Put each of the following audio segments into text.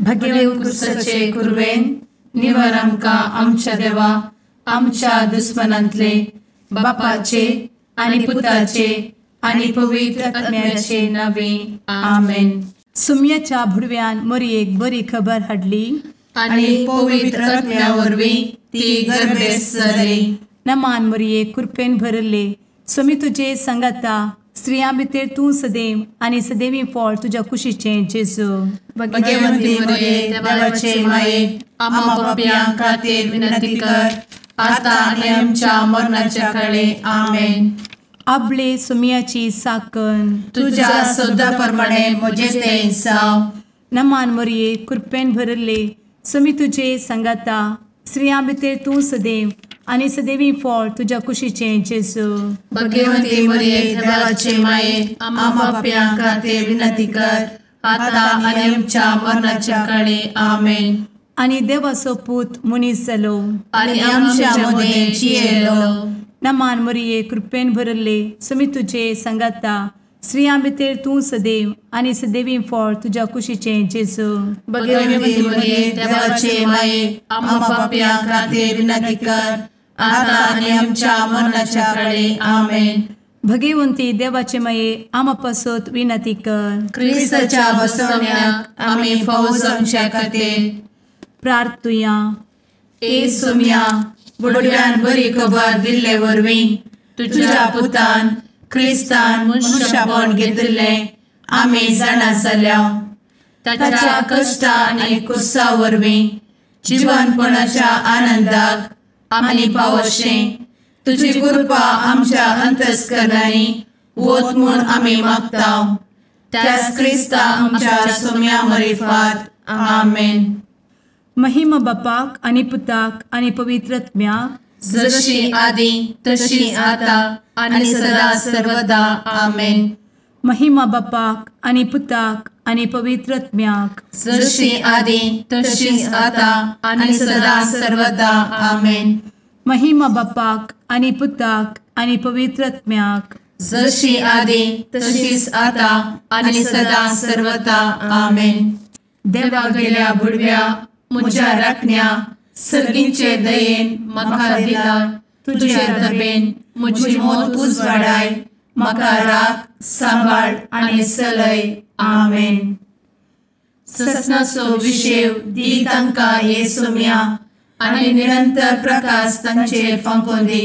भगेव कुरवेन निवर आमकां आमच्या देवा आमच्या दुस्मनांतले बापाचे आनी पुताचे आनी पवित्र आत्म्याचे नावे आमेन. सुम्याच्या भुडव्यान मोरयेक बरी खबर हाडली आनी पवित्र आत्म्या वरवीं ती गर्भेस्त जाली. नमान मोरये, कृपेन भरले, स्वामी तुजे संगाता, स्त्रियां भितर तूं सदैव आनी सदैवी फळ तुज्या कुशीचें जेजू. भगवंती मोरये, देवाचे माये, आम्हा पापयां खातीर विनंती कर आता आनी आमच्या मरणाच्या काळे. आमेन. आपले सुम्याची साकन तुज्या सदा प्रमाणे म्हजें तें जावं. नमान मोरये, कृपेन भरले, स्वामी तुजे संगाता, स्त्रियां भितर तूं सदैव आनी सदैवी फळ तुज्या कुशीचें जेजू. भगवंती मोरये, देवाचे माये, आम्हा पापयां खातीर विनंती कर आता आनी आमच्या मरणाच्या काळे. आमेन. आनी देवाचो पूत मनीस जालो आनी आमच्या मदें जियेलो. नमान मोरये, कृपेन भरले, स्वामी तुजे संगाता, स्त्रियां भितर तूं सदैव आनी सदैवी फळ तुज्या कुशीचें जेजू. भगवंती मोरये, देवाचे माये, आम्हा पापयां खातीर विनंती कर आता आनी आमच्या मरणाच्या काळे. आमेन. भगवंती देवाचे माये, आम्हा पासत विनंती कर. क्रिस्ताच्या बसवण्याक आमी फावो जावच्या खातीर प्रार्थुया. ए सुम्या, बुडव्यान बरी खबर दिल्ले वरवीं तुज्या पुतान क्रिस्तान मनशापण घेतिल्लें आमी जाणा जाल्या. ताच्या कश्टा आनी कुसा वरवीं जिवनपणाच्या आनंदाक आमी पावशें तुजी कृपा आमच्या अंतस्करणांनी वत म्हूण आमी मागता. त्याच क्रिस्ता आमच्या सुम्या मरिफात. आमेन. महिमा बापाक आनी पुताक आनी पवित्र आत्म्याक, जशी आदी तशी आता आनी सदा सर्वदा. आमेन. महिमा बापाक आनी पुताक आनी पवित्र आत्म्याक, जशी आदी तशी आता आनी सदा सर्वदा. आमेन. महिमा बापाक आनी पुताक आनी पवित्र आत्म्याक, जशी आदी तशीच आता आनी सदा सर्वदा. आमेन. देवा गेल्या बुडव्या म्हज्या राखण्या सर्गींचे दयेन म्हाका दिला तुजे दबेन म्हजी मोत उजवाडाय, म्हाका राख सांबाळ आनी चलय. आमेन. ससनाचो विशेव दी तांकां हे सुम्या आनी निरंतर प्रकाश तांचेर फांकोवन दी,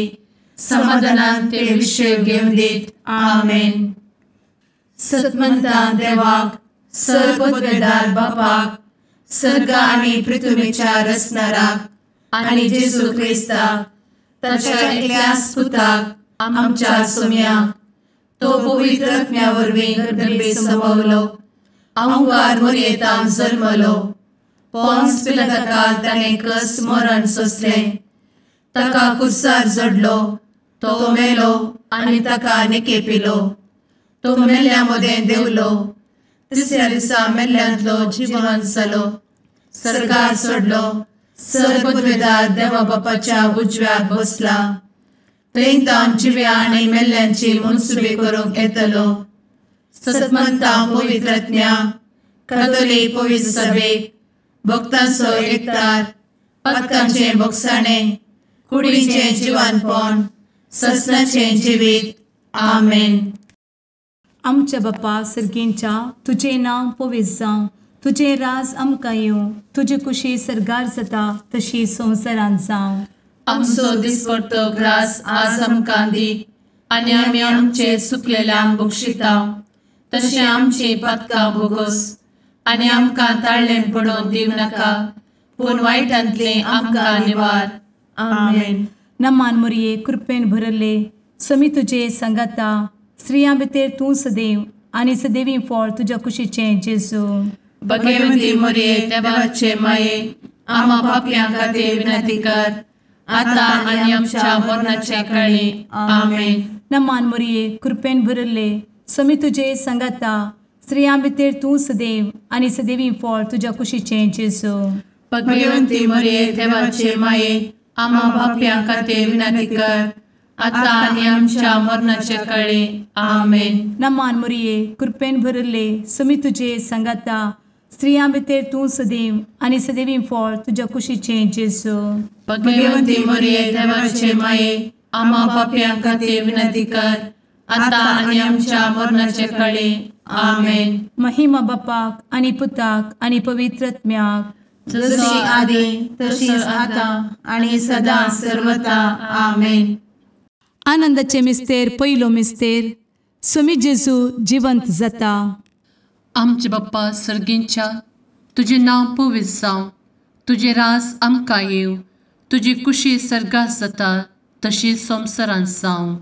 समाधानान ते विशेव घेवन दीत. आमेन. सतमंता देवाक, सर्वपदवेदार बापाक, सर्ग आनी पृथ्वीच्या रचणाराक आनी जेजू क्रिस्ताक ताच्या एकल्याच पुताक आमच्या सुम्याक, तो पवित्र आत्म्या वरवीं गर्भे संभवलो, अहंकार मोरयेतान जल्मलो, पोन्स पिलाताकाल ताणें कस मरण सोंसलें, ताका कुर्सार जडलो, तो मेलो आनी ताका निकेपिलो, तो मेल्ल्या मदें देंवलो, तिसऱ्या दिसा मेल्ल्यांतलो जिवन जालो, सर्गार सोडलो, सर्वपदवेदार देवा बापाच्या उजव्याक बसला, थंय तावन जिव्या आनी मेल्ल्यांची मनसुबी करूंक येतलो. सतमंता पवित्र आत्म्या, कातोलीक पवित्र सभेक, भक्तांचो एकतार, पातकांचें भोगसाणें, कुडीचें जिवानपण, ससनाचें जिवीत. आमेन. आमच्या बापा सर्गींच्या, तुजें नांव पवित्र जावं, तुजें राज आमकां येवं, तुजी कुशी सर्गार जाता तशी संवसारांत जावं. आमचो दिसपडतो ग्रास आज आमकां दी आनी आमी आमचे सुकलेल्यांक बक्षिता तशें आमची पातकां भोगोस आनी आमकां ताळ्ळें पडोवन दिवं नाका, पूण वायटांतलें आमकां निवार. आमेन. नमान मोरये, कृपेन भरले, स्वामी तुजे संगाता, स्त्रियां भितर तूं सदैव आनी सदैवी फळ तुज्या कुशीचें जेजू. भगवंती मोरये, देवाचे माये, आम्हा पापयां खातीर विनंती कर आता आनी आमच्या मरणाच्या काळी. आमेन. नमान मोरये, कृपेन भरले, स्वामी तुजे संगाता, स्त्रियां भितर तूं सदैव आनी सदैवी फळ तुज्या कुशीचें जेजू. भगवंती मोरये, देवाचे माये, आम्हा पापयां खातीर विनंती कर आता आनी आमच्या मरणाच्या काळी. आमेन. नमान मोरये, कृपेन भरले, स्वामी तुजे संगाता, स्त्रियां भितर तूं सदैव आनी सदैवी फळ तुज्या कुशीचें जेजू. भगवंती मरिये देवाचे माये, आम्हा पापयां खातीर विनंती कर, आतां आनी आमच्या मरणाचे कळे. आमेन. महिमा बापाक आनी पुताक आनी पवित्र आत्म्याक, जशी आदी तशीच आतां आनी सदां सर्वता. आमेन. आनंदाचे मिस्तेर पयलो मिस्तेर, स्वामी जेजू जिवंत जाता. आमचे बाप्पा सर्गींच्या, तुजें नांव पवित्र जावं, तुजें रास आमकां येवं, तुजी कुशी सर्गात जाता तशी संवसारांत जावं.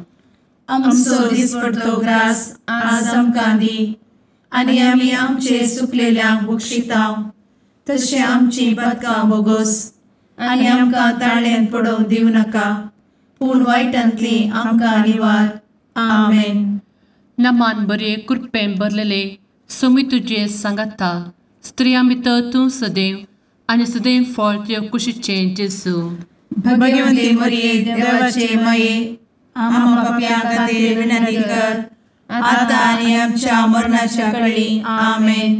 आमचो दिसपडतो ग्रास आज आमकां दी, आनी आमी आमचे सुकलेल्यांक बक्षिता तशें आमची पातकां बोगोस, आनी आमकां ताळ्यांत पडोवंक दिवं नाका, पूण वायटांतली आमकां निवार. आमेन. नमान बरे कृपेन भरलेले स्वामी तुजे सांगाता, स्त्रियां भितर तूं सदैव आनी सदैव फळ तुज्या कुशीचें जेजू. भगवंती मरिये देवाचे माये, आम्हा पापयां खातीर विनंती कर, आतां आनी आमच्या मरणाच्या कळी. आमेन.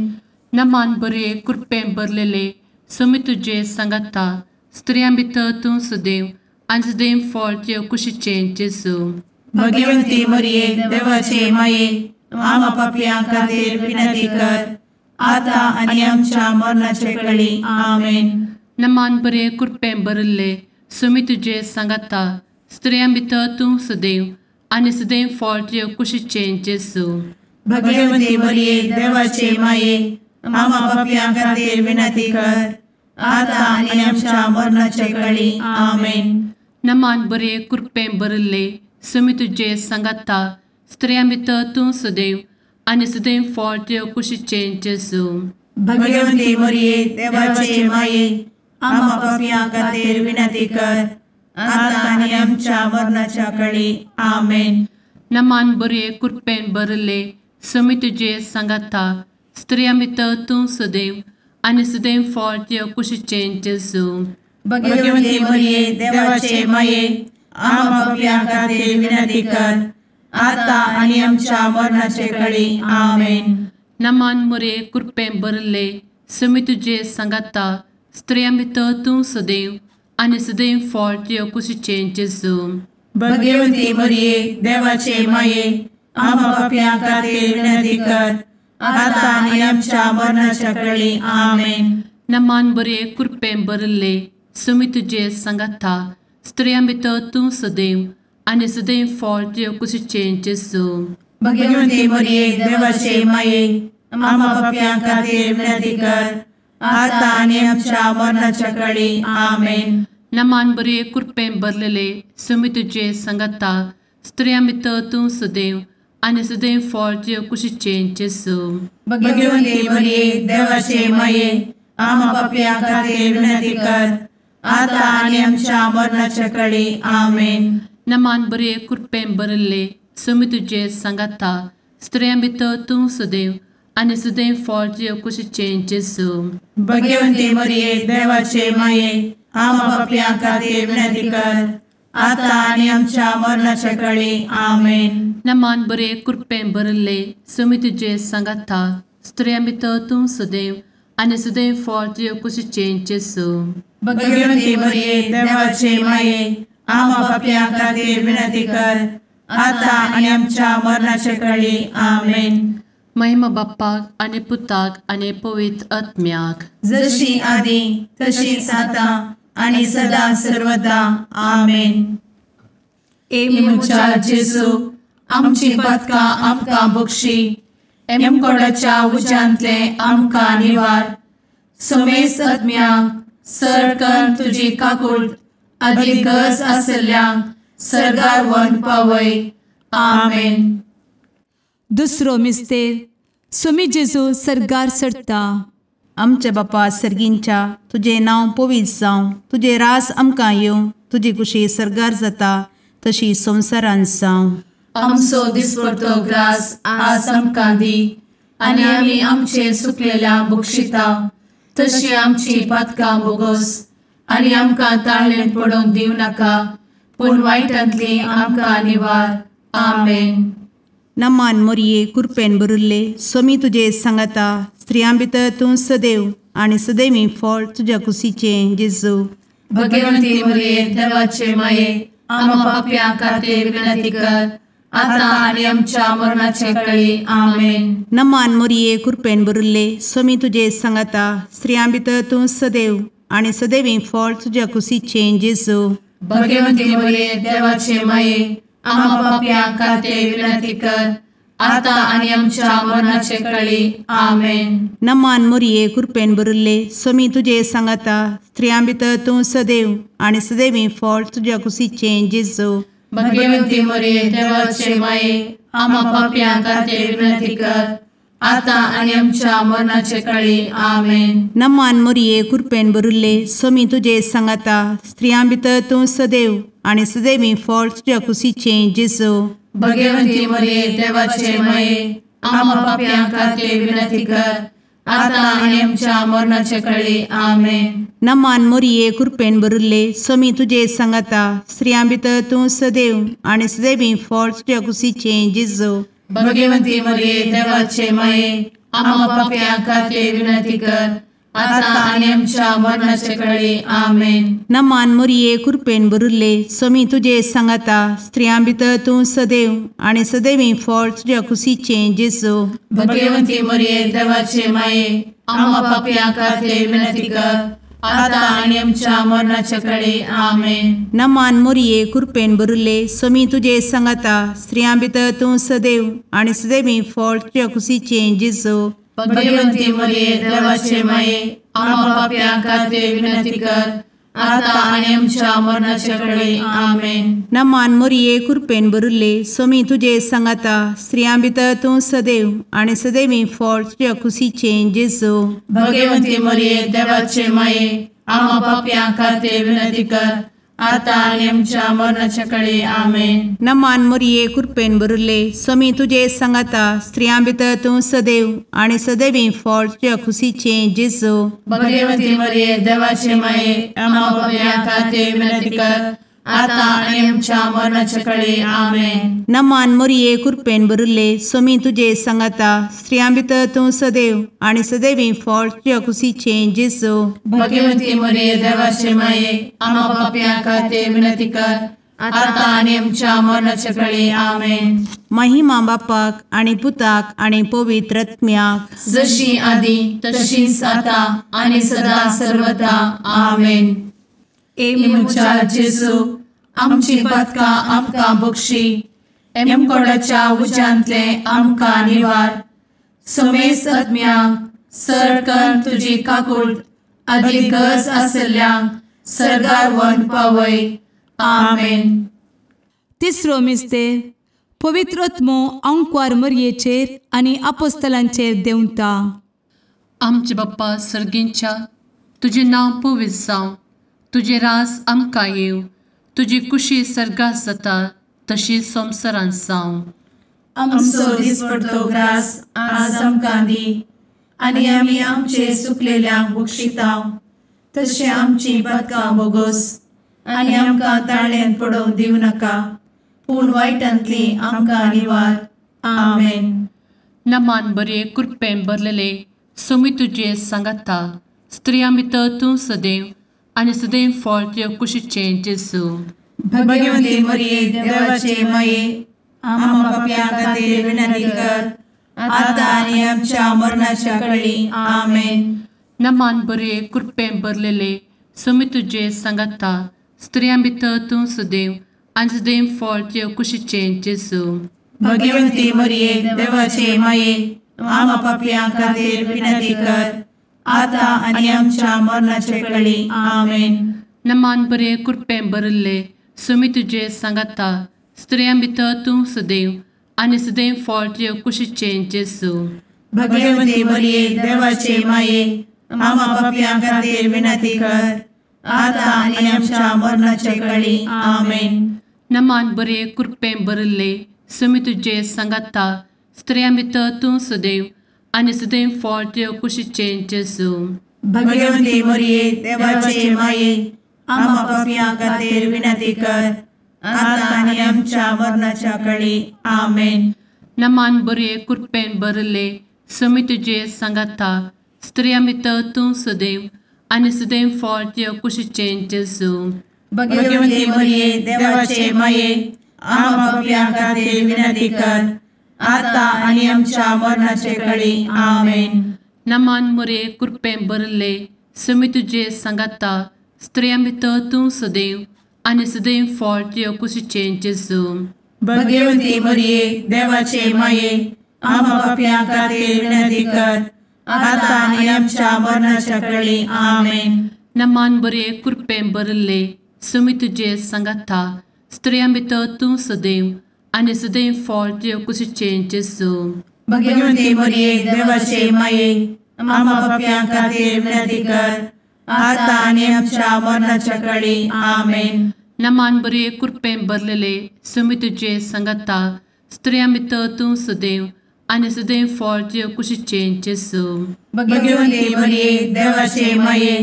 नमान बरे कृपेन भरलेले स्वामी तुजे सांगाता, स्त्रियां भितर तूं सदैव आनी सदैव फळ तुज्या कुशीचें जेजू. भगवंती मरिये देवाचे माये, आम्हा पापयां खातीर विनंती कर, आतां आनी आमच्या मरणाचे कळी. आमेन. नमान बरे कृपेन भरिल्ले स्वामी तुजे सांगाता, स्त्रियां भितर तूं सदैव आनी सदैव फळ तुज्या कुशीचें जेजू. भगवंती मरिये देवाचे माये, आम्हा पापयां खातीर विनंती कर, आतां आनी आमच्या मरणाचे कळी. आमेन. नमान बरे कृपेन भरिल्ले स्वामी तुजे सांगाता, स्त्रियां भितर तूं सदैव आनी सदैव फळ तुज्या कुशीचें जेजू. भगवंती मरिये देवाचे माये, आम्हा पापयां खातीर विनंती कर, आतां आनी आमच्या मरणाच्या कळी. आमेन. नमान बरे कृपेन भरिल्ले स्वामी तुजे सांगाता, स्त्रियां भितर तूं सदैव आनी सदैव फळ तुज्या कुशीचें जेजू. भगवंती मरिये देवाचे माये, आम्हा पापयां खातीर विनंती कर, आतां आनी आमच्या मरणाचे कळी. आमेन. नमान मरिये कृपेन भरिल्ले स्वामी तुजे सांगाता, स्त्रियां भितर तूं सदैव आनी सदैव फळ तुज्या कुशीचें जेजू. भगवंती मरिये देवाचे माये, आम्हा पापयां खातीर विनंती कर, आतां आनी आमच्या मरणाच्या कळी. आमेन. नमान बरे कृपेन भरिल्ले स्वामी तुजे सांगाता, स्त्रियां भितर तूं सदैव आनी सदैव फळ तुज्या कुशीचें जेजू. भगवंती मरिये देवाचे माये, आम्हा पापयां खातीर विनंती कर, आतां आनी आमच्या मरणाच्या कळी. आमेन. नमान बरे कृपेन भरलेले स्वामी तुजे सांगाता, स्त्रियां भितर तूं सदैव आनी सदैव फळ तुज्या कुशीचें जेजू. भगवंती मरिये देवाचे माये, आम्हा पापयां खातीर विनंती कर, आतां आनी आमच्या मरणाच्या कळी. आमेन. नमान बरे कृपेन भरिल्ले स्वामी तुजे सांगाता, स्त्रियां भितर तूं सदैव आनी सदैव फळ तुज्या कुशीचें जेजू. भगवंती मरिये देवाचे माये, आम्हा पापयां खातीर विनंती कर, आतां आनी आमच्या मरणाच्या कळी. आमेन. नमान बरे कृपेन भरिल्ले स्वामी तुजे सांगाता, स्त्रियां भितर तूं सदैव आनी सदैव फळ तुज्या कुशीचें जेजू. भगवंती मरिये देवाचे माये, आम्हा पापयां खातीर विनंती कर, आतां आनी आमच्या मरणाच्या कळी. आमेन. महिमा बाप्पाक आनी पुताक आनी पवित्र आत्म्याक, जशी आदी तशीच आतां आनी सदां सर्वदा. आमेन. ए म्हज्या जेजू, आमची पातकां आमकां बक्षी, एमकोडाच्या उज्यांतले आमकां निवार, समेस्त आत्म्यांक सरकन तुजी काकूट आदी गरज आशिल्ल्यांक सर्गार व्हरून पावय. आमेन. दुसरो मिस्तेर, स्वामी जेजू सर्गार चडटा. आमच्या बापा सर्गींच्या, तुजें नांव पवित्र जावं, तुजें रास आमकां येवं, तुजी कुशी सर्गार जाता तशी संवसारांत जावं. आमचो दिसपडतो ग्रास आज आमकां दी, आनी आमी आमचे सुकलेल्या बक्षिता तशी आमची पातकां बोगोस, आनी आमकां ताळ्ळेंत पडोवंक दिवं नाका, पूण वायटांतली आमकां निवार. आमेन. नमान मोरये कुरपेन भरिल्ले सोमी तुजे सांगाता स्त्रियां भितर तूं सदैव आनी सदैवी फळ तुज्या कुशीचें जेजू. भगवंती मोरये देवाचे माये आमा पापयां खातीर विनंती कर आतां आनी आमच्या मरणाचे वेळी. आमेन. नमान मोरये कुरपेन भरिल्ले सोमी तुजे सांगाता स्त्रियां भितर तूं सदैव आनी सदैवी फळ तुज्या कुशीचें जेजू. भगवंती मोरये देवाचे माये आमा पापयां खातीर विनंती कर आतां आनी आमच्या मरणाचे वेळी. आमेन. नमान मोरये कुरपेन भरिल्ले सोमी तुजे सांगाता स्त्रियां भितर तूं सदैव आनी सदैवी फळ तुज्या कुशीचें जेजू. भगवंती मोरये देवाचे माये आमा पापयां खातीर विनंती कर आतां आनी आमच्या मरणाचे वेळी. आमेन. नमान मोरये कुरपेन भरिल्ले सोमी तुजे सांगाता स्त्रियां भितर तूं सदैव आनी सदैवी फळ तुज्या कुशीचें जेजू. भगवंती मोरये देवाचे माये आमा पापयां खातीर विनंती कर आतां आनी आमच्या मरणाचे वेळी. आमेन. नमान मोरये कुरपेन भरिल्ले सोमी तुजे सांगाता स्त्रियां भितर तूं सदैव आनी सदैवी फळ तुज्या कुशीचें जेजू. भगवंती मोरये देवाचे माये आमा पापयां खातीर विनंती कर आतां आनी आमच्या मरणाचे वेळी. आमेन. नमान मोरये कुरपेन भरिल्ले सोमी तुजे सांगाता स्त्रियां भितर तूं सदैव आनी सदैवी फळ तुज्या कुशीचें जेजू. भगवंती मोरये देवाचे माये आमा पापयां खातीर विनंती कर आतां आनी आमच्या मरणाचे वेळी. आमेन. नमान मोरये कुरपेन भरिल्ले सोमी तुजे सांगाता स्त्रियां भितर तूं सदैव आनी सदैवी फळ तुज्या कुशीचें जेजू. भगवंती मोरये देवाचे माये आमा पापयां खातीर विनंती कर आतां आनी आमच्या मरणाचे वेळी. आमेन. नमान मोरये कुरपेन भरिल्ले सोमी तुजे सांगाता स्त्रियां भितर तूं सदैव आनी सदैवी फळ तुज्या कुशीचें जेजू. भगवंती मोरये देवाचे माये आमा पापयां खातीर विनंती कर आतां आनी आमच्या मरणाचे वेळी. आमेन. नमान मोरये कुरपेन भरिल्ले सोमी तुजे सांगाता स्त्रियां भितर तूं सदैव आनी सदैवी फळ तुज्या कुशीचें जेजू. भगवंती मोरये देवाचे माये आमा पापयां खातीर विनंती कर आतां आनी आमच्या मरणाचे वेळी. आमेन. नमान मोरये कुरपेन भरिल्ले सोमी तुजे सांगाता स्त्रियां भितर तूं सदैव आनी सदैवी फळ तुज्या कुशीचें जेजू. भगवंती मोरये देवाचे माये आमा पापयां खातीर विनंती कर आतां आनी आमच्या मरणाचे वेळी. आमेन. महिमा बापाक आनी पुताक आनी पवित्र आत्म्याक, जशी आदी तशीच आतां आनी सदा सर्वदा. आमेन. ए म्हज्या जेजू आमची पातकां आमकां बक्षी, एमकोडाच्या उज्यांतले आमकां निवार, समेस्त आत्म्यांक सरकन तुजी काकूट आदी गरज आसल्ल्यांक सर्गार व्हरून पावय. आमेन. तिसरो मिस्तेर पवित्र आत्मो आंकवार मरयेचेर आनी आपोस्तलांचेर देंवता. आमचे बाप्पा सर्गींच्या तुजें नांव पवित्र जावं, तुजें राज आमकां येवं, तुजी कुशी सर्गात जाता तशी संवसारांत जावं. आमचो दिसपडतो ग्रास आज आमकां दी आनी आमी आमचे सुकलेल्यांक बक्षितांव तशें आमची पातकां बोगोस आनी आमकां ताळ्यान पडोवंक दिवं नाका, पूण वायटांतली आमकां निवार. आमेन. नमान बरे कृपेन भरलेले सोमी तुजे सांगाता स्त्रियां भितर तूं सदैव आनी सदैव फळ तुज्या कुशीचें जेजू. भगवंती मोरये देवाचे माये आमा पापयां खातीर विनंती कर आतां आनी आमच्या मरणाच्या वेळी. आमेन. नमान बरे कृपेन भरलेले सोमी तुजे सांगाता स्त्रियां भितर तूं सदैव आनी सदैव फळ तुज्या कुशीचें जेजू. भगवंती मोरये देवाचे माये आमा पापयां खातीर विनंती कर आतां आनी आमच्या मरणाचे वेळी. आमेन. नमान बरे कृपेन भरिल्ले सोमी तुजे सांगाता स्त्रियां भितर तूं सदैव आनी सदैव फळ तुज्या कुशीचें जेजू. भगवंती मोरये देवाचे माये आमा पापयां खातीर विनंती कर आतां आनी आमच्या मरणाचे वेळी. आमेन. नमान बरे कृपेन भरिल्ले सोमी तुजे सांगाता स्त्रियां भितर तूं सदैव आनी सदैव फळ तुज्या कुशीचें जेजू. भगवंती मोरये देवाचे माये आमा पापयां खातीर विनंती कर आतां आनी आमच्या मरणाच्या वेळी. आमेन. नमान बरे कृपेन भरले स्वामी तुजे सांगाता स्त्रियां भितर तूं सदैव आनी सदैव फळ तुज्या कुशीचें जेजू। भगवती मरिये देवाचे माये आम्हा पाप्यां खातीर विनंती कर आता आनी आमच्या मरणाचे कळी। आमेन। नमान मरिये कृपेन भरले स्वामी तुजे सांगाता स्त्रियां भितर तूं सदैव आनी सदैव फळ तुज्या कुशीचें जेजू। भगवती मरिये देवाचे माये आम्हा पाप्यां खातीर विनंती कर आता आनी आमच्या मरणाच्या कळी। आमेन। नमान बरे कृपेन भरले स्वामी तुजे सांगाता स्त्रियां भितर तूं सदैव आनी सदैव फळ तुज्या कुशीचें जेजू। भगवती मरिये देवाचे माये आम्हा पाप्यां खातीर विनंती कर आता आनी आमच्या मरणाच्या कळी। आमेन। नमान बरे कृपेन भरलेले स्वामी तुजे सांगाता स्त्रियां भितर तूं सदैव आनी सदैव फळ तुज्या कुशीचें जेजू। भगवती मरिये देवाचे माये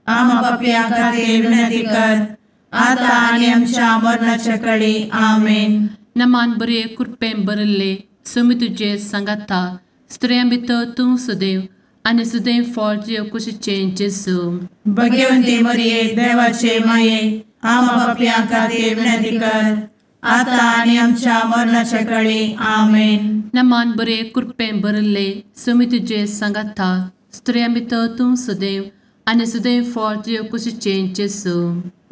आम्हा पाप्यां खातीर विनंती कर आता आनी आमच्या मरणाच्या कळी। आमेन। नमान बरे कृपेन भरले स्वामी तुजे सांगाता स्त्रियां भितर तूं सदैव आनी सदैव फळ तुज्या कुशीचें जेजू। भगवती मरिये देवाचे माये आम्हा पाप्यां खातीर विनंती कर आता आनी आमच्या मरणाच्या कळी। आमेन। नमान बरे कृपेन भरले स्वामी तुजे सांगाता स्त्रियां भितर तूं सदैव आनी सदैव फळ तुज्या कुशीचें जेजू।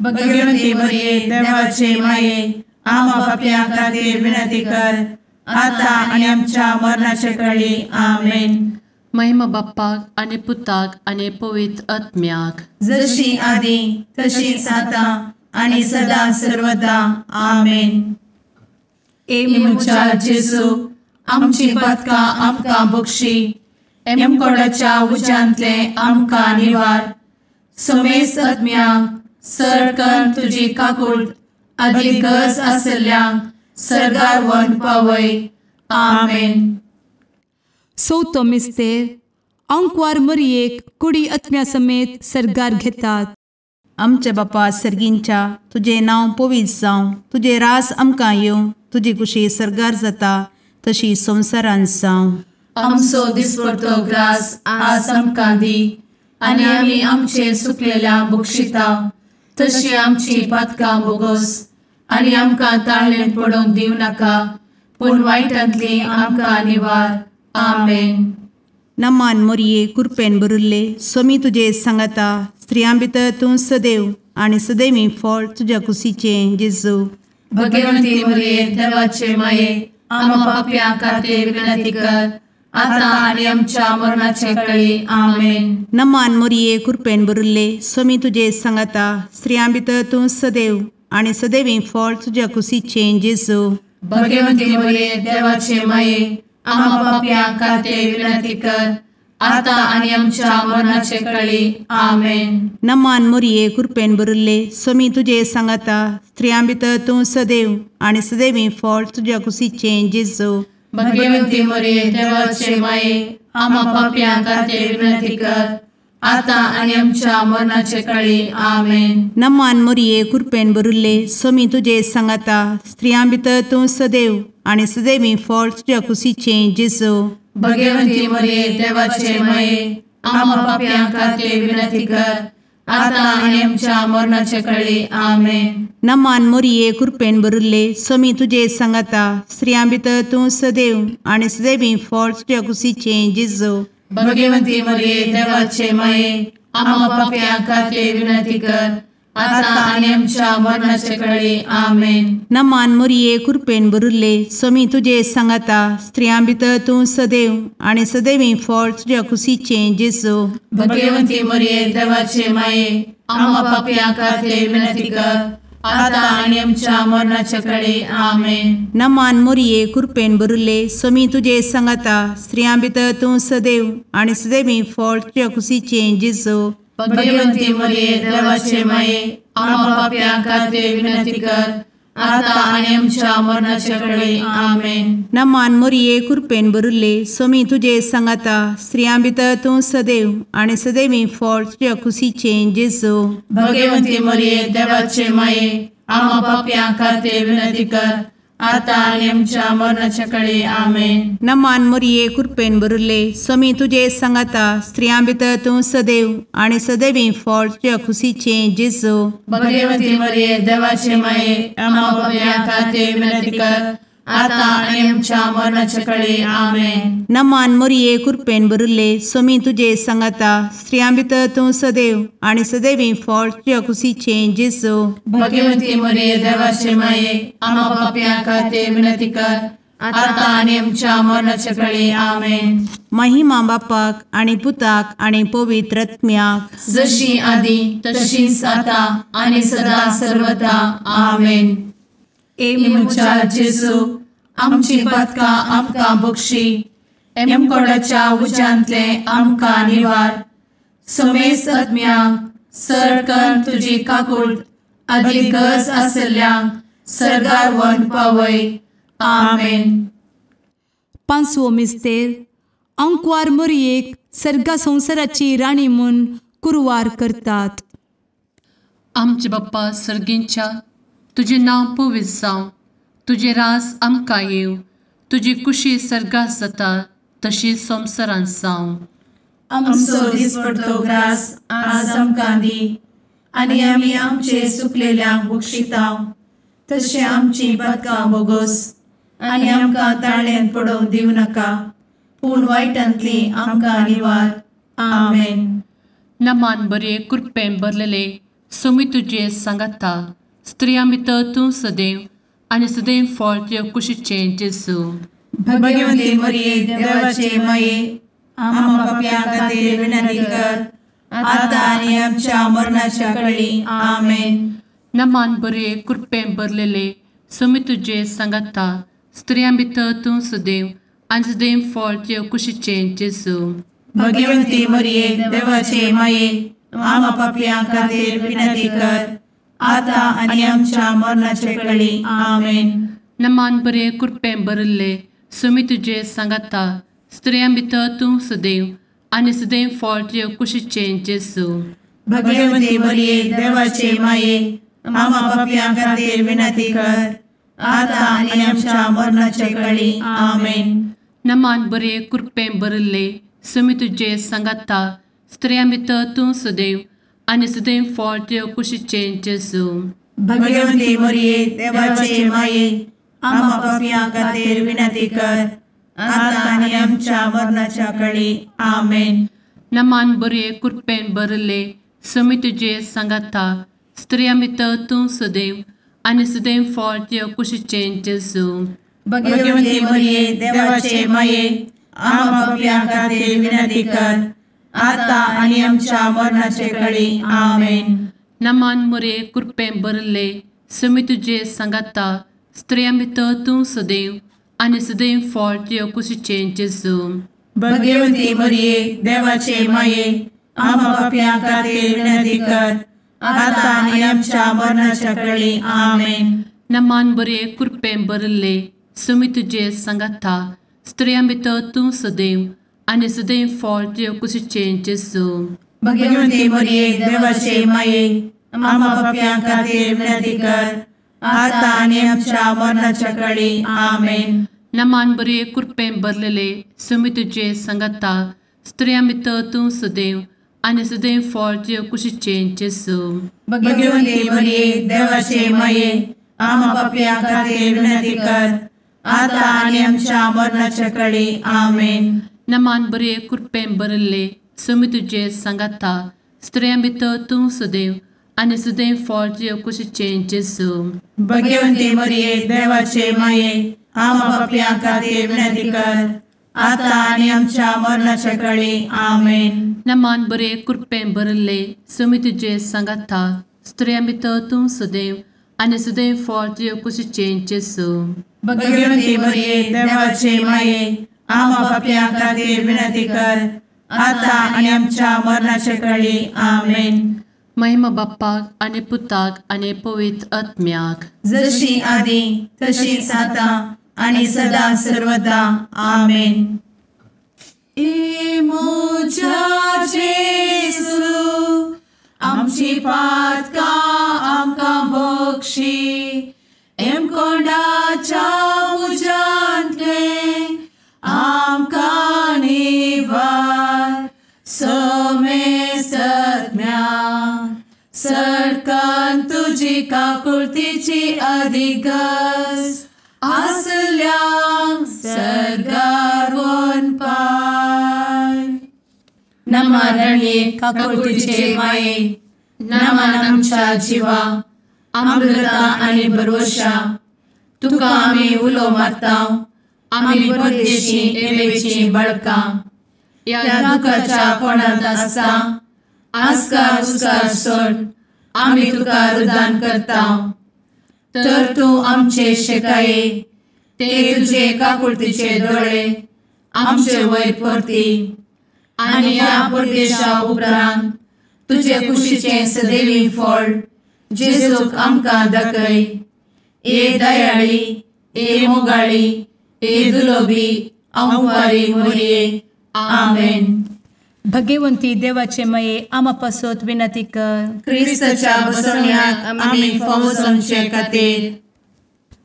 भगवती मरिये देवाचे माये आम्हा पाप्यां खातीर विनंती कर आता आनी आमच्या मरणाच्या कळी। आमेन। महिमा बाप्पाक आनी पुताक आनी पवित्र आत्म्याक, जशी आदी तशीच आता आनी सदा सर्वदा। आमेन। ए म्हज्या जेजू आमची पातकां आमकां बक्षी, एमकोडाच्या उज्यांतले आमकां निवार, समेस्त आत्म्यांक सरकन तुजी काकूट आदी गरज आसल्ल्यांक सर्गार व्हरून पावय। आमेन। चवथो मिस्तेर आंकवार मरियेक कुडी आत्म्या समेत सर्गार घेतात। आमच्या बापा सर्गींच्या तुजें नांव पवित्र जावं, तुजें रास आमकां येवं, तुजी कुशी सर्गार जाता तशी संवसारांत जावं। आमचो दिसपडतो ग्रास आज आमकां दी आनी आमी आमचे सुकलेल्या बक्षिता तशी आमची पातकां बोगस आनी आमकां ताळेन पडोवंक दिवं नाका, पूण वायटांतली आमकां निवार। आमेन। नमान मोरये कृपेन भरिल्ले स्वामी तुजे सांगाता, स्त्रियां भितर तूं सदैव आनी सदैवी फळ तुज्या कुशीचें जेजू। भगवंती मोरये देवाचे माये आम्हा पाप्यां खातीर विनंती कर आता आनी आमच्या मरणाचे कळी। आमेन। नमान मोरये कृपेन भरिल्ले स्वामी तुजे सांगाता, स्त्रियां भितर तूं सदैव आनी सदैवी फळ तुज्या कुशीचें जेजू। भगवंती मोरये देवाचे माये आम्हा पाप्यां खातीर विनंती कर आता आनी आमच्या मरणाचे कळी। आमेन। नमान मोरये कृपेन भरिल्ले स्वामी तुजे सांगाता, स्त्रियां भितर तूं सदैव आनी सदैवी फळ तुज्या कुशीचें जेजू। भगवंती मोरये देवाचे माये आम्हा पाप्यां खातीर विनंती कर आता आनी आमच्या मरणाचे कळी। आमेन। नमान मोरये कृपेन भरिल्ले स्वामी तुजे सांगाता, स्त्रियां भितर तूं सदैव आनी सदैवी फळ तुज्या कुशीचें जेजू। भगवंती मोरये देवाचे माये आम्हा पाप्यां खातीर विनंती कर आता आनी आमच्या मरणाचे कळी। आमेन। नमान मोरये कृपेन भरिल्ले स्वामी तुजे सांगाता, स्त्रियां भितर तूं सदैव आनी सदैवी फळ तुज्या कुशीचें जेजू। भगवंती मोरये देवाचे माये आम्हा पाप्यां खातीर विनंती कर आता आनी आमच्या मरणाचे कळी। आमेन। नमान मोरये कृपेन भरिल्ले स्वामी तुजे सांगाता, स्त्रियां भितर तूं सदैव आनी सदैवी फळ तुज्या कुशीचें जेजू। भगवंती मोरये देवाचे माये आम्हा पाप्यां खातीर विनंती कर आता आनी आमच्या मरणाचे कळी। आमेन। नमान मोरये कृपेन भरिल्ले स्वामी तुजे सांगाता, स्त्रियां भितर तूं सदैव आनी सदैवी फळ तुज्या कुशीचें जेजू। भगवंती मोरये देवाचे माये आम्हा पाप्यां खातीर विनंती कर आता आनी आमच्या मरणाचे कळी। आमेन। नमान मोरये कृपेन भरिल्ले स्वामी तुजे सांगाता, स्त्रियां भितर तूं सदैव आनी सदैवी फळ तुज्या कुशीचें जेजू। भगवंती मोरये देवाचे माये आम्हा पाप्यां खातीर विनंती कर आतां आनी आमच्या मरणाच्या कळे. आमेन. नमान मोरये कृपेन भरिल्ले स्वामी तुजे सांगाता, स्त्रियां भितर तूं सदैव आनी सदैवी फळ तुज्या खुशीचें जेजू. भगवती मरिये देवाचे माये, आम्हा पाप्यां खातीर विनंती कर, आतां आनी आमच्या मरणाच्या कळे. आमेन. नमान मोरये कृपेन भरिल्ले स्वामी तुजे सांगाता, स्त्रियां भितर तूं सदैव आनी सदैवी फळ तुज्या खुशीचें जेजू. भगवती मरिये देवाचे माये, आम्हा पाप्यां खातीर विनंती कर, आतां आनी आमच्या मरणाच्या कळे. आमेन. महिमा बापाक आनी पुताक आनी पवित्र आत्म्याक, जशी आदी तशीच आतां आनी सदा सर्वदा. आमेन. ए म्हज्या जेजू, आमची पातकां आमकां बक्षी, एमकोडाच्या उज्यांतले आमकां निवार, समेस्त आत्म्यांक सरकन तुजी काकूट आदी गरज आशिल्ल्यांक सर्गार व्हरून पावय. आमेन. पांचवो मिस्तेर आंकवार मोरयेक सर्गा संवसाराची राणी म्हूण कुरवार करतात. आमचे बाप्पा सर्गींच्या, तुजें नांव पवित्र जावं, तुजें राज आमकां येवं, तुजी कुशी सर्गात जाता तशी संवसारांत जावं. आमचो दिसपडतो ग्रास आज आमकां दी, आनी आमी आमचे सुकलेल्यांक बक्षितांव, तशें आमची पातकां बोगोस, आनी आमकां ताळ्यांत पडोवंक दिवं नाका, पूण वायटांतली आमकां निवार. आमेन. नमान बरे कृपेन भरलेले स्वामी तुजे सांगाता, स्त्रियां भितर तूं सदैव आनी सदैव फळ तुज्या कुशीचें जेजू. भगवती मरिये देवाचे माये, आम्हा पाप्यां खातीर विनंती कर, आतां आनी आमच्या मरणाच्या कळी. आमेन. नमान बरे कृपेन भरलेले स्वामी तुजे सांगाता, स्त्रियां भितर तूं सदैव आनी सदैव फळ तुज्या कुशीचें जेजू. भगवती मरिये देवाचे माये, आम्हा पाप्यां खातीर विनंती कर, आतां आनी आमच्या मरणाच्या कळी. आमेन. नमान बरे कृपेन भरिल्ले स्वामी तुजे सांगाता, स्त्रियां भितर तूं सदैव आनी सदैव फळ तुज्या कुशीचें जेजू. भगवती मरिये देवाचे माये, आम्हा पाप्यां खातीर विनंती कर, आतां आनी आमच्या मरणाच्या कळी. आमेन. नमान बरे कृपेन भरिल्ले स्वामी तुजे सांगाता, स्त्रियां भितर तूं सदैव आनी सदैव फळ तुज्या कुशीचें जेजू. भगवती मरिये देवाचे माये, आम्हा पाप्यां खातीर विनंती कर, आतां आनी आमच्या मरणाच्या कळी. आमेन. नमान बरे कृपेन भरिल्ले स्वामी तुजे सांगाता, स्त्रियां भितर तूं सदैव आनी सदैव फळ तुज्या कुशीचें जेजू. भगवती मरिये देवाचे माये, आम्हा पाप्यां खातीर विनंती कर, आतां आनी आमच्या मरणाचे कळी. आमेन. नमान मरिये कृपेन भरिल्ले स्वामी तुजे सांगाता, स्त्रियां भितर तूं सदैव आनी सदैव फळ तुज्या कुशीचें जेजू. भगवती मरिये देवाचे माये, आम्हा पाप्यां खातीर विनंती कर, आतां आनी आमच्या मरणाच्या कळी. आमेन. नमान बरे कृपेन भरिल्ले स्वामी तुजे सांगाता, स्त्रियां भितर तूं सदैव आनी सदैव फळ तुज्या कुशीचें जेजू. भगवती मरिये देवाचे माये, आम्हा पाप्यां खातीर विनंती कर, आतां आनी आमच्या मरणाच्या कळी. आमेन. नमान बरे कृपेन भरलेले स्वामी तुजे सांगाता, स्त्रियां भितर तूं सदैव आनी सदैव फळ तुज्या कुशीचें जेजू. भगवती मरिये देवाचे माये, आम्हा पाप्यां खातीर विनंती कर, आतां आनी आमच्या मरणाच्या कळी. आमेन. नमान बरे कृपेन भरिल्ले स्वामी तुजे सांगाता, स्त्रियां भितर तूं सदैव आनी सदैव फळ तुज्या कुशीचें जेजू. भगवती मरिये देवाचे माये, आम्हा पाप्यां खातीर विनंती कर, आतां आनी आमच्या मरणाच्या कळी. आमेन. नमान बरे कृपेन भरिल्ले स्वामी तुजे सांगाता, स्त्रियां भितर तूं सदैव आनी सदैव फळ तुज्या कुशीचें जेजू. भगवती मरिये देवाचे माये, आम्हा पाप्यां खातीर विनंती कर, आतां आनी आमच्या मरणाच्या कळी. आमेन. महिमा बाप्पाक आनी पुताक आनी पवित्र आत्म्याक, जशी आदी तशीच आतां आनी सदा सर्वदा. आमेन. ए म्हज्या जेजू, आमची पातकां आमकां बक्षी, एमकोंडाच्या तुजी काकुळतीची अधिगस आसल्यांक सर्गार वनपाय. नमा रणये काकुळतीचे माये, नमन आमच्या जिवा, अमृता आनी भरवशा, तुका आमी उलो मारता, आमी परदेशी एवेची बळकां, ह्या दुखाच्या कोणांत आसता आस्कार उस्कार सोड आमी तुका रुदान करता. तर तूं आमचे शेकाये ते तुजे काकुळतीचे दोळे आमचे वयर परती आनी ह्या परदेशा उपरांत तुजे कुशीचें सदैवी फळ जेजूक आमकां दाखय. ए दयाळी, ए मोगाळी, ए दुलोबी अंवारी मोरये. आमेन. भगवंती देवाचे मये आमा पासत विनंती कर. क्रिस्ताच्या बसवण्याक आमी फावो जावचे खातीर.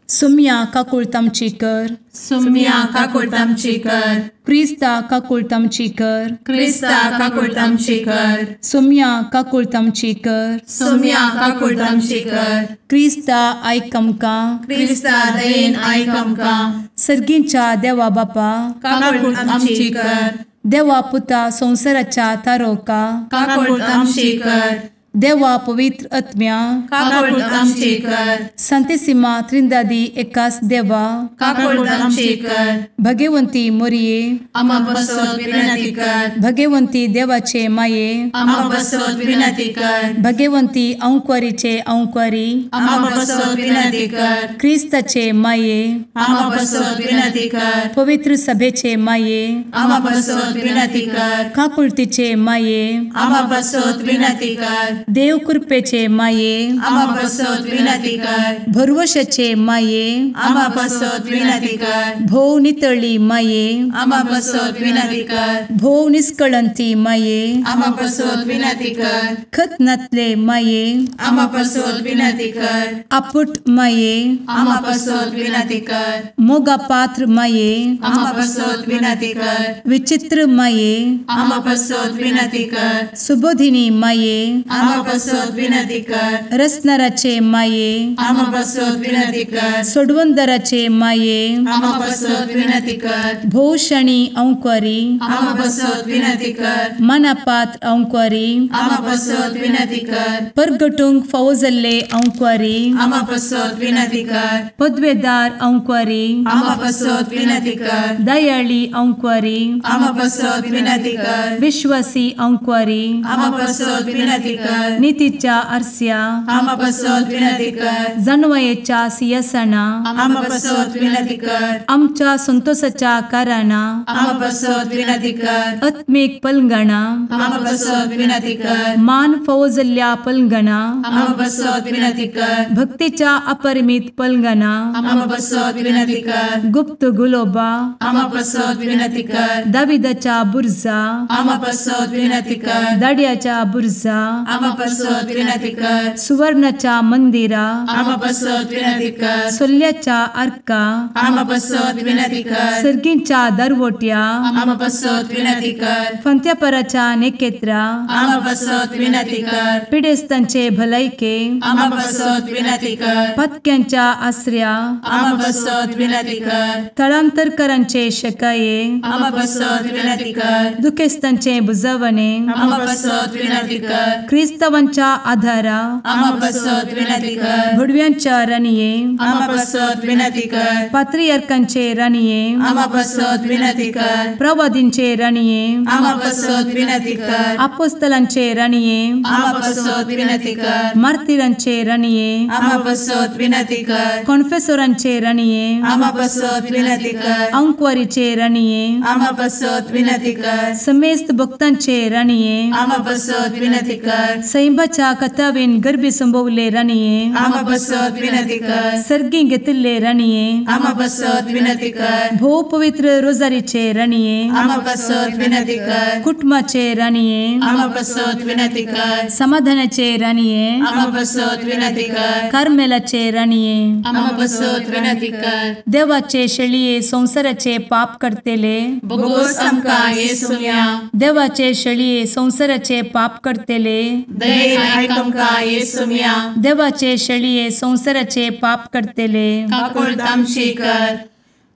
सुम्या काकुळत आमची कर. सुम्या काकुळत आमची कर. क्रिस्ता काकुळत आमची कर. क्रिस्ता काकुळत आमची कर. सुम्या काकुळत आमची कर. सुम्या काकुळत आमची कर. क्रिस्ता आयक आमकां. क्रिस्ता दयेन आयक आमकां. सर्गींच्या देवा बापा काकुळत आमची कर. देवा पुता संवसाराच्या तारोका काकुळत आमची कर. देवा पवित्र आत्म्या काकुळत आमची कर. संतेसिमा त्रिंदादी एकास देवा काकुळत आमची कर. भगवंती मोरये आमा पासत विनंती कर. भगवंती देवाचे माये आमा पासत विनंती कर. भगवंती अंकुरीचे अंकुरी आमा पासत विनंती कर. क्रिस्ताचे माये आमा पासत विनंती कर. पवित्र सभेचे माये आमा पासत विनंती कर. काकुळतीचे माये आमा पासत विनंती कर. देव कृपेचे माये आमा पासत विनंती कर. भरवशाचे माये आमा पासत विनंती कर. भोव नितळी माये आमा पासत विनंती कर. भोव निष्कळंती माये आमा पासत विनंती कर. खत नातले माये आमा पासत विनंती कर. आपुट माये आमा पासत विनंती कर. मोगा पात्र माये आमा पासत विनंती कर. विचित्र माये आमा पासत विनंती कर. सुबोधिनी माये आमा पासत विनंती कर. रसनाराचे माये आमा पासत विनंती कर. सोडवंदराचे माये आमा पासत विनंती कर. भोवशणी अंकुरी आमा पासत विनंती कर. मनापात्र अंकुरी आमा पासत विनंती कर. परगटूंक फावो जाल्ले अंकुरी आमा पासत विनंती कर. पदवेदार अंकुरी आमा पासत विनंती कर. दयाळी अंकुरी आमा पासत विनंती कर. विश्वासी अंकुरी आमा पासत विनंती कर. नितीच्या आरस्या आमा पासत विनंती कर. जानवयेच्या सिंहासना आमा पासत विनंती कर. आमच्या संतोषाच्या कारणा आमा पासत विनंती कर. आत्मीक पलंगणा आमा पासत विनंती कर. मान फावो जाल्ल्या पलंगणा आमा पासत विनंती कर. भक्तीच्या अपरिमित पलंगणा आमा पासत विनंती कर. गुप्त गुलोबा आमा पासत विनंती कर. दाविदाच्या बुर्जा आमा पासत विनंती कर. दाड्याच्या बुर्जा आमा पासत विनंती कर. सुवर्णाच्या मंदिरा आमा पासत विनंती कर. सोल्ल्याच्या आर्का आमा पासत विनंती कर. सर्गींच्या दरवट्या आमा पासत विनंती कर. फंत्यापराच्या नेकेत्रा आमा पासत विनंती कर. पिडेस्तांचे भलायके आमा पासत विनंती कर. पत्क्यांच्या आसऱ्या आमा पासत विनंती कर. थळांतरकरांचे शकाये आमा पासत विनंती कर. दुखेस्तांचे बुजवणे आमा पासत विनंती कर. क्रिस्तावांच्या आधारा आमा पासत विनंती कर. भुडव्यांच्या राणये आमा पासत विनंती कर. पात्रियार्कांचे राणये आमा पासत विनंती कर. प्रवादींचे राणये आमा पासत विनंती कर. आपोस्तलांचे राणये आमा पासत विनंती कर. मार्तिरांचे राणये आमा पासत विनंती कर. कॉन्फेसोरांचे राणये आमा पासत विनंती कर. अंकुवारीचे राणये आमा पासत विनंती कर. समेस्त भक्तांचे राणये आमा पासत विनंती कर. सैंबाच्या कथावेन गर्भी संभवले राणये आमा पासत विनंती कर. सर्गी घेतिल्ले राणये आमा पासत विनंती कर. भोव पवित्र रोजारीचे राणये आमा पासत विनंती कर. कुटुंबाचे राणये आमा पासत विनंती कर. समाधानाचे राणये आमा पासत विनंती कर. कार्मेलाचे राणये आमा पासत विनंती कर. देवाचे शेळये संवसाराचे पाप करतेले बोगोस आमकां येसुम्या देवाचे शेळये संवसाराचे पाप करतेले दयेन आयक आमकां येसुम्या। देवाचे शेळये संवसाराचे पाप करतले काकुळट आमची कर।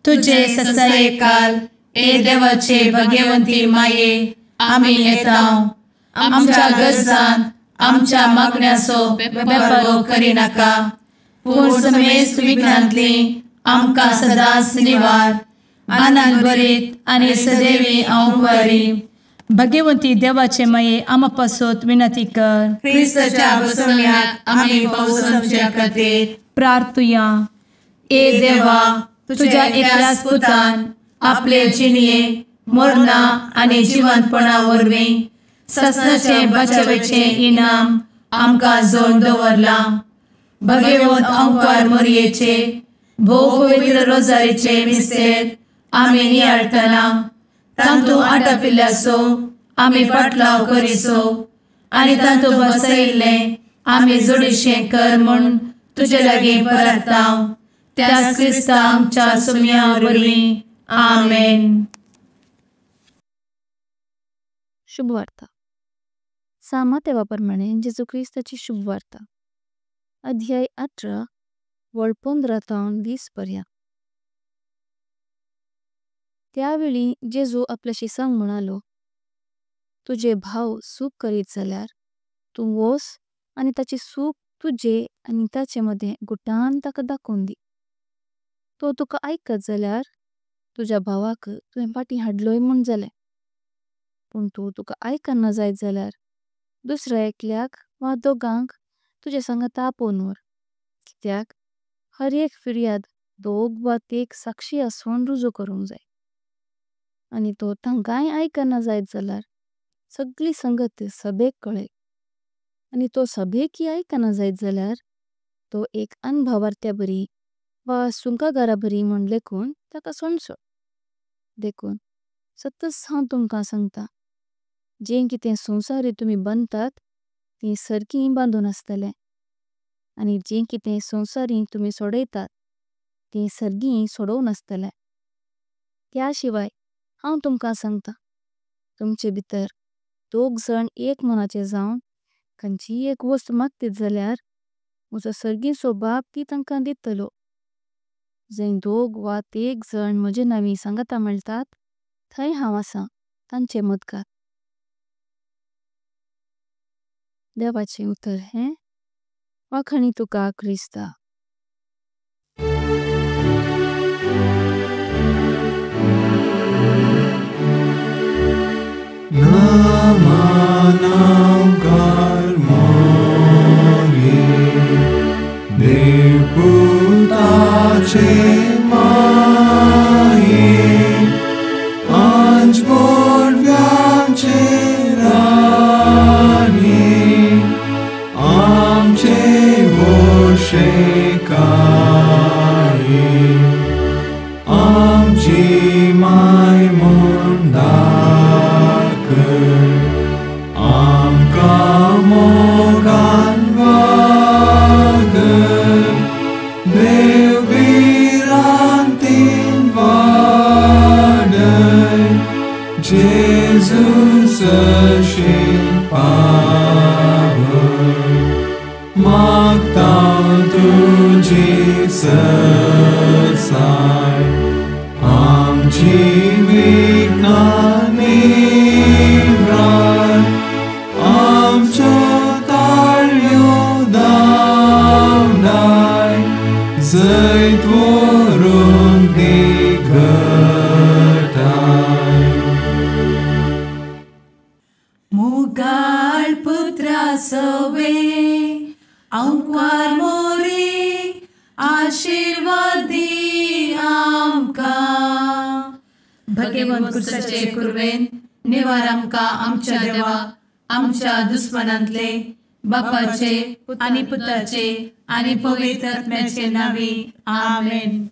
तुजे ससायेकाल ए देवाचे भगवंती माये आमी येता आमच्या गरजान आमच्या मागण्याचो बेपर्वो करिनाका पूण समेस्त विघ्नांतली आमकां सदांच निवार। आनंद भरीत आनी सदैवी अंवकारी भगवंती देवाचे माये आमा पासत विनंती कर। क्रिस्ताच्या बसवण्याक आमी पावसाच्या खातीर प्रार्थुया। ए देवा तुझ्या एकल्याच पुतान आपले जिणये मरणा आनी जिवंतपणा वरवीं ससनाचे बचावेचे इनाम आमकां जोडून दवरलां। भगवंत अंकार मोरयेचे भोव पवित्र रोजारीचे मिस्तेर आमी नियाळटना तांतू आटापिल्ल्याचो आमी पाटलाव करिसो आनी तांतू बसयिल्लें आमी जोडीशें कर म्हूण तुजे लागीं परता त्याच क्रिस्ता आमच्या सुम्या वरवीं। आमेन। शुभवार्ता। सामातेवा प्रमाणे जेजू क्रिस्ताची शुभवार्ता। अध्याय 18 वळ 15 तावन 20 पर्यंत। त्यावेळी जेजू आपल्या शिसांक म्हणालो, तुजे भाव सूक करीत जाल्यार तूं वोस आनी ताची सूक तुजे आनी ताचे मदें गुटान ताका दाखोवन दी। तो तुका आयकत जाल्यार तुज्या भावाक तुवें पाटी हाडलोय म्हूण जालें। पण तो तुका आयकना जायत जाल्यार दुसऱ्या एकल्याक वा दोगांक तुजे संगता आपोवन व्हर, कित्याक हर एक फिर्याद दोग वा तेग साक्षी आसून रुजू करूंक जाय। आनी तो तांकांय आयकना जायत जाल्यार सगळी संगत सभेक कळय। आनी तो सभेकी आयकना जायत जाल्यार तो एक अनभावार्थ्या बरी वा सुंकागारा बरी म्हूण लेखून ताका सोंसो। देखून सतच हांव तुमकां सांगता, जें कितें संवसारी तुमी बांदतात तीं सर्गीय बांदून आसतलें, आनी जें कितें संवसारी तुमी सोडयतात तीं सर्गीय सोडोवन आसतलें। त्या शिवाय हांव तुमकां सांगता, तुमचे भितर दोग जाण एक मनाचे जावन खंयचीय एक वस्त मागतीत जाल्यार म्हजो सर्गीचो बाप ती तांकां दितलो। जय दोग वा तेग जाण म्हजे नांवी सांगता मेळतात थय हांव आसा तांचे मदगात। देवाचें उतर हें वाखाणी तुका क्रिस्ता। दुश्मनांतले बापाचे आनी पुताचे आनी पवित्र आत्म्याचे नांवी आमेन।